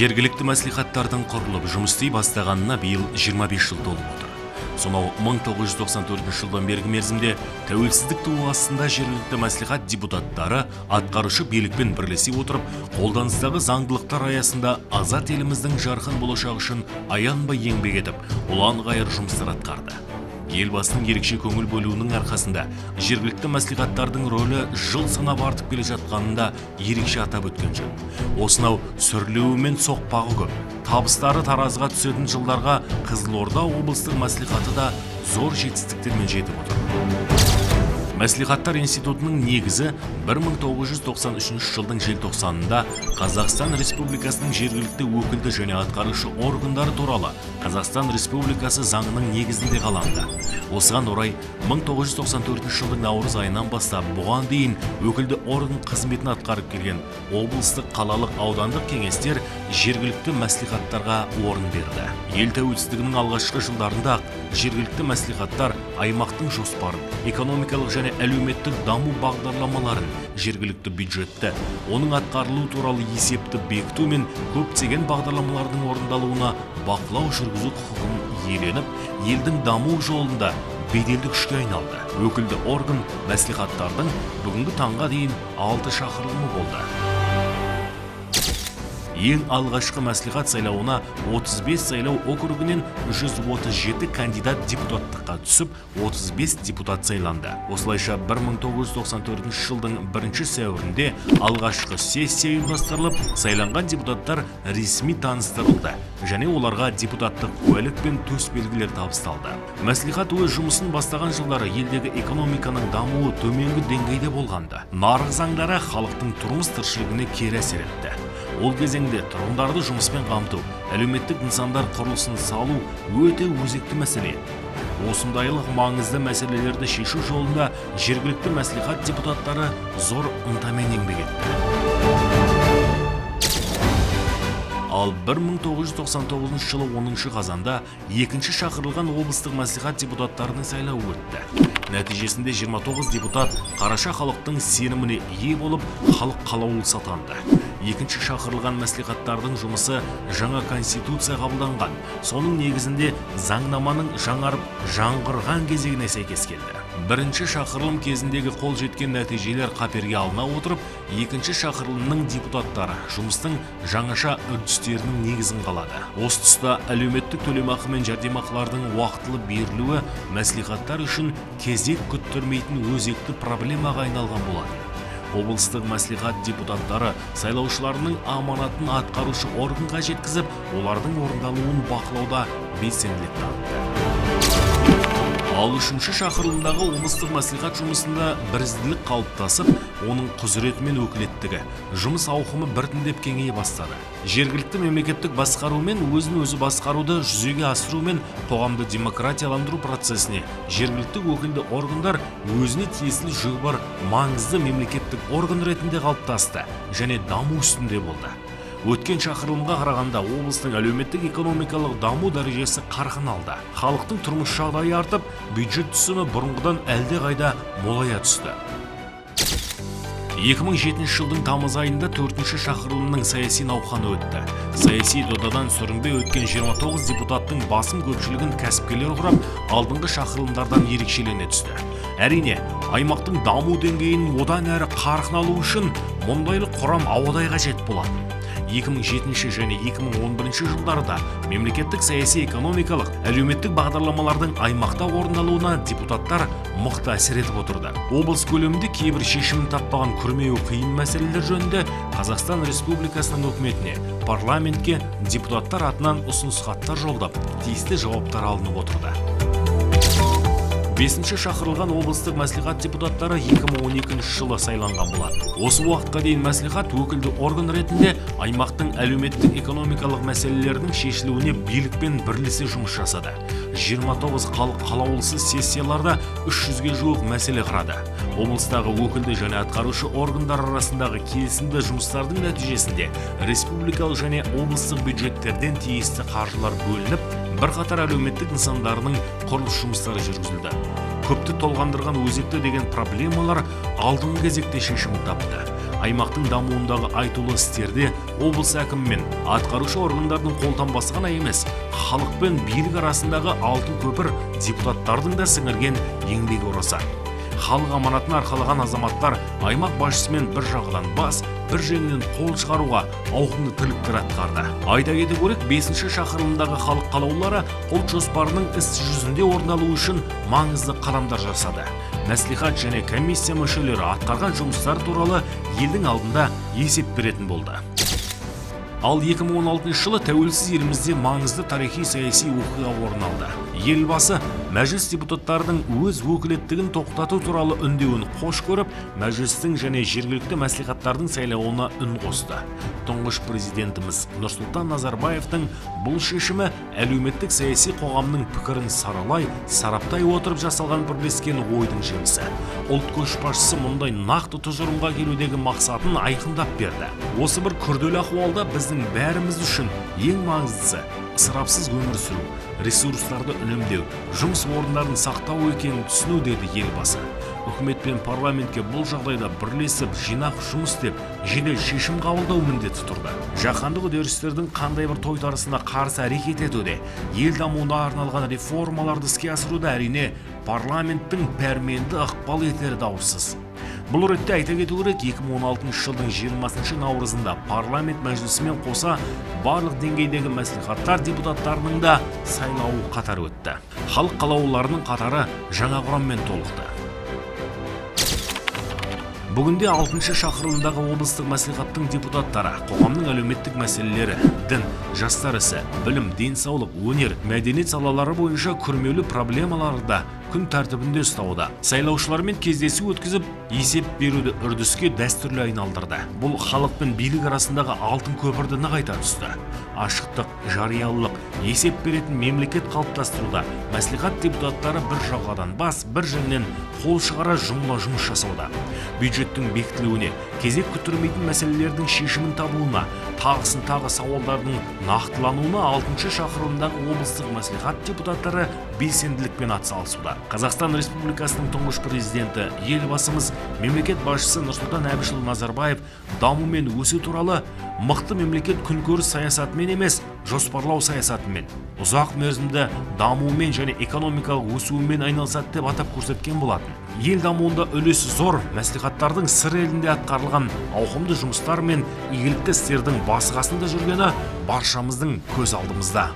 Жергілікті мәслихаттардың құрылып жұмыс істей бастағанына биыл 25 жыл толып отыр. Сонау 1994 жылдан бергі мерзімде тәуелсіздік туы астында жергілікті мәслихат депутаттары атқарушы билікпен бірлесе отырып, қолданыстағы заңдылықтар аясында азат еліміздің жарқын болашағы үшін аянбай еңбек етіп, ұлан-ғайыр жұмыстар атқарды. Елбасының ерекше көңіл бөлуінің арқасында жергілікті мәслихаттардың рөлі жыл санап артып келе жатқанын да ерекше атап өткен жөн. Осынау сүрлеуі мен соқпағы көп, табыстары таразыға түсетін жылдарға Қызылорда облыстық мәслихаты да зор жетістіктермен жетіп отыр. Мәслихаттар институтының негізі 1993 жылдың желтоқсанында Қазақстан Республикасының жергілікті өкілді және атқарушы органдары туралы Қазақстан Республикасы заңының негізінде қаланды. Осыған орай 1994 жылдың наурыз айынан бастап бұған дейін өкілді орган қызметін атқарып келген облыстық, қалалық, аудандық кеңестер жергілікті мәслихаттарға орын берді. Ел тәуелсіздігінің алғашқы жылдарында жергілікті мәслихаттар аймақтың жоспарын, экономикалық және әлеуметтік даму бағдарламаларын, жергілікті бюджетті, оның атқарылуы туралы есепті бекіту мен көптеген бағдарламалардың орындалуына бақылау жүргізу құқығын иеленіп, елдің даму жолында беделді күшке айналды. Өкілді орган мәслихаттардың бүгінгі таңға дейін 6 шақырылымы болды. Ең алғашқы мәслихат сайлауына 35 сайлау округінен 137 кандидат депутаттыққа түсіп, 35 депутат сайланды. Осылайша 1994 жылдың 1 сәуірінде алғашқы сессия ұйымдастырылып, сайланған депутаттар ресми таныстырылды және оларға депутаттық куәлік пен төс белгілер табысталды. Мәслихат өз жұмысын бастаған жылдары елдегі экономиканың дамуы төменгі деңгейде болғанды. Нарық заңдары халықтың тұрмыс тіршілігіне кері әсер етті. Ол кезеңде тұрғындарды жұмыспен қамту, әлеуметтік нысандар құрылысын салу өте өзекті мәселе. Осындайлық маңызды мәселелерді шешу жолында жергілікті мәслихат депутаттары зор ынтамен еңбек етті. Ал 1999 жылы 10 қазанда екінші шақырылған облыстық мәслихат депутаттарының сайлауы өтті. Нәтижесінде 29 депутат қараша халықтың сеніміне ие болып, халық қалаулысы атанды. Екінші шақырылған мәслихаттардың жұмысы жаңа конституция қабылданған, соның негізінде заңнаманың жаңарып жаңғырған кезегіне сәйкес келді. Бірінші шақырылым кезіндегі қол жеткен нәтижелер қаперге алына отырып, екінші шақырылымның депутаттары жұмыстың жаңаша үрдістерінің негізін қалады. Осы тұста әлеуметтік төлемақы мен жәрдемақылардың уақытылы берілуі мәслихаттар үшін кезек күттірмейтін өзекті проблемаға айналған болатын. Облыстық мәслихат депутаттары сайлаушыларының аманатын атқарушы органға жеткізіп, олардың орындалуын бақылауда белсенділік танытты. Ал үшінші шақырылымдағы облыстық мәслихат жұмысында бірізділік қалыптасып, оның құзыреті мен өкілеттігі, жұмыс ауқымы біртіндеп кеңейе бастады. Жергілікті мемлекеттік басқару мен өзін-өзі басқаруды жүзеге асыру мен қоғамды демократияландыру процесіне жергілікті өкілді органдар өзіне тиесілі жүгі бар маңызды мемлекеттік орган ретінде қалыптасты және даму үстінде болды. Өткен шақырылымға қарағанда облыстың әлеуметтік экономикалық даму дәрежесі қарқын алды. Халықтың тұрмыс жағдайы артып, бюджет түсімі бұрынғыдан әлдеқайда молая түсті. 2007 жылдың тамыз айында 4-ші шақырылымның саяси науқаны өтті. Саяси додадан сүрінбей өткен 29 депутаттың басым көпшілігін кәсіпкерлер құрап, алдыңғы шақырылымдардан ерекшелене түсті. Әрине, аймақтың даму деңгейін одан әрі қарқын алу үшін мұндайлық құрам ауадай қажет болатын. 2007 және 2011 жылдарда мемлекеттік саяси экономикалық әлеуметтік бағдарламалардың аймақта орындалуына депутаттар мықты әсер етіп отырды. Облыс көлемінде кейбір шешімін таппаған күрмеуі қиын мәселелер жөнінде Қазақстан Республикасының үкіметіне, парламентке депутаттар атынан ұсыныс хаттар жолдап, тиісті жауаптар алынып отырды. 5-ші шақырылған облыстық мәслихат депутаттары 2012 жылы сайланған болатын. Осы уақытқа дейін мәслихат өкілді орган ретінде аймақтың әлеуметтік экономикалық мәселелерінің шешілуіне билікпен бірлесе жұмыс жасады. 29 халық қалаулысы сессияларда 300-ге жуық мәселе қарады. Облыстағы өкілді және атқарушы органдар арасындағы келісімді жұмыстардың нәтижесінде республикалық және облыстық бюджеттерден тиісті қаржылар бөлініп, бірқатар әлеуметтік нысандарының құрылыс жұмыстары жүргізілді. Көпті толғандырған өзекті деген проблемалар алдыңғы кезекте шешімін тапты. Аймақтың дамуындағы айтулы істерде облыс әкімі мен атқарушы органдардың қолтаңбасы ғана емес, халық пен билік арасындағы алтын көпір депутаттардың да сіңірген еңбегі орасан. Халық аманатын арқалаған азаматтар аймақ басшысымен бір жағадан бас, бір жеңнен қол шығаруға ауқымды тірліктер атқарды. Айта кету керек, 5-ші шақырылымдағы халық қалаулылары ұлт жоспарының іс жүзінде орындалуы үшін маңызды қадамдар жасады. Мәслихат және комиссия мүшелері атқарған жұмыстар туралы елдің алдында есеп беретін болды. Ал 2016 жылы тәуелсіз елімізде маңызды тарихи саяси оқиға орын алды. Елбасы мәжіліс депутаттарының өз өкілеттігін тоқтату туралы үндеуін қош көріп, мәжілістің және жергілікті мәслихаттардың сайлауына үн қосты. Тұңғыш президентіміз Нұрсұлтан Назарбаевтың бұл шешімі әлеуметтік саяси қоғамның пікірін саралай, сараптай отырып жасалған бірлескен ойдың жемісі. Ұлт көшбасшысы мұндай нақты тұжырымға келудегі мақсатын айқындап берді. Осы бір күрделі ахуалда біздің бәріміз үшін ең маңыздысы ысырапсыз өмір сүру, ресурстарды үнемдеу, жұмыс орындарын сақтау екенін түсіну, деді елбасы. Үкімет пен парламентке бұл жағдайда бірлесіп, жинақ жұмыс істеп, жедел шешім қабылдау міндеті тұрды. Жаһандық үдерістердің қандай бір тойтарысына қарсы әрекет етуде, ел дамуына арналған реформаларды іске асыруда әрине парламенттің пәрменді ықпал етері даусыз. Бұл ретте айта кету керек, 2016 жылдың 20 наурызында парламент мәжілісімен қоса барлық деңгейдегі мәслихаттар депутаттарының да сайлауы қатар өтті. Халық қалаулыларының қатары жаңа құраммен толықты. Бүгінде 6-шы шақырылымдағы облыстық мәслихаттың депутаттары қоғамның әлеуметтік мәселелері, дін, жастар ісі, білім, денсаулық, өнер, мәдениет салалары бойынша күрмеулі проблемаларды күн тәртібінде ұстауда. Сайлаушылармен кездесу өткізіп, есеп беруді үрдіске дәстүрлі айналдырды. Бұл халық пен билік арасындағы алтын көпірді нығайта түсті. Ашықтық, жариялылық, есеп беретін мемлекет қалыптастыруда мәслихат депутаттары бір жағадан бас, бір жеңнен қол шығара жұмыла жұмыс жасауда. Бюджеттің бекітілуіне, кезек күттірмейтін мәселелердің шешімін табуына, тағысын тағы сауалдардың нақтылануына 6-шы шақырылымдағы облыстық мәслихат депутаттары белсенділікпен атсалысуда. Қазақстан Республикасының тұңғыш президенті, елбасымыз, мемлекет басшысы Нұрсұлтан Әбішұлы Назарбаев даму мен өсу туралы мықты мемлекет күнкөріс саясатымен емес, жоспарлау саясатымен, ұзақ мерзімді дамуымен және экономикалық өсуімен айналысады деп атап көрсеткен болатын. Ел дамуында үлесі зор мәслихаттардың Сыр елінде атқарылған ауқымды жұмыстар мен игілікті істердің басы қасында жүргені баршамыздың көз алдымызда.